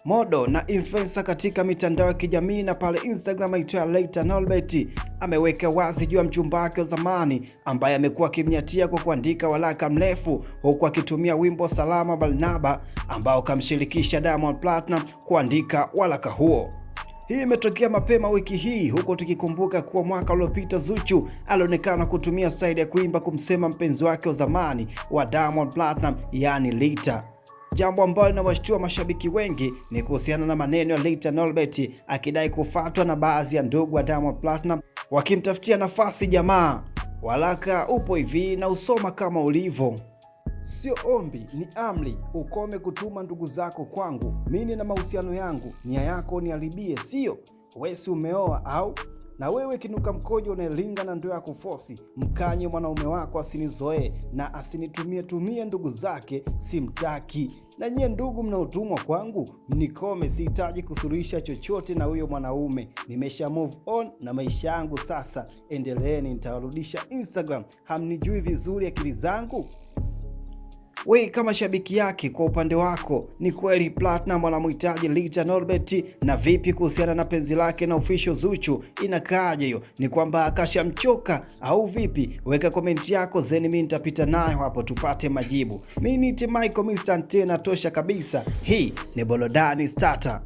Model na influencer katika mitandao ya kijamii na pale Instagram aitwaye Leita Nolbert ameweka wazi juu ya mchumba wake wa zamani ambaye amekuwa akimnyatia kwa kuandika walaka mrefu huku akitumia wimbo Salama Barnaba ambao kamshirikisha Diamond Platnumz kuandika walaka huo. Hii imetokea mapema wiki hii huku tukikumbuka kuwa mwaka uliopita Zuchu alionekana kutumia saidi ya kuimba kumsema mpenzi wake wa zamani wa Diamond Platnumz, yani Lita. Jambo ambalo linawashtua mashabiki wengi ni kuhusiana na maneno ya Rita Nolbert akidai kufatwa na baadhi ya ndugu wa Diamond Platnumz wakimtafutia nafasi jamaa. Walaka upo hivi na usoma kama ulivyo. Sio ombi, ni amri. Ukome kutuma ndugu zako kwangu. Mimi na mahusiano yangu, nia yako niharibie, sio? Wewe si umeoa au? Na wewe kinuka mkojo unayelinga na ndoa ya kufosi, mkanye mwanaume wako asinizoee na asinitumie tumie ndugu zake, simtaki. Na nyie ndugu mnaotumwa kwangu, mnikome, sihitaji kusuluhisha chochote na huyo mwanaume. Nimesha move on na maisha yangu sasa. Endeleeni, nitawarudisha Instagram. Hamnijui vizuri akili zangu? We kama shabiki yake, kwa upande wako, ni kweli Platnumz anamhitaji Rita Norbert? Na vipi kuhusiana na penzi lake na official Zuchu, inakaaje hiyo? Ni kwamba akashamchoka au vipi? Weka komenti yako zeni, mimi nitapita nayo hapo tupate majibu. Mimi ni Michael Mr. Antena, tosha kabisa. Hii ni Bolodani Starter.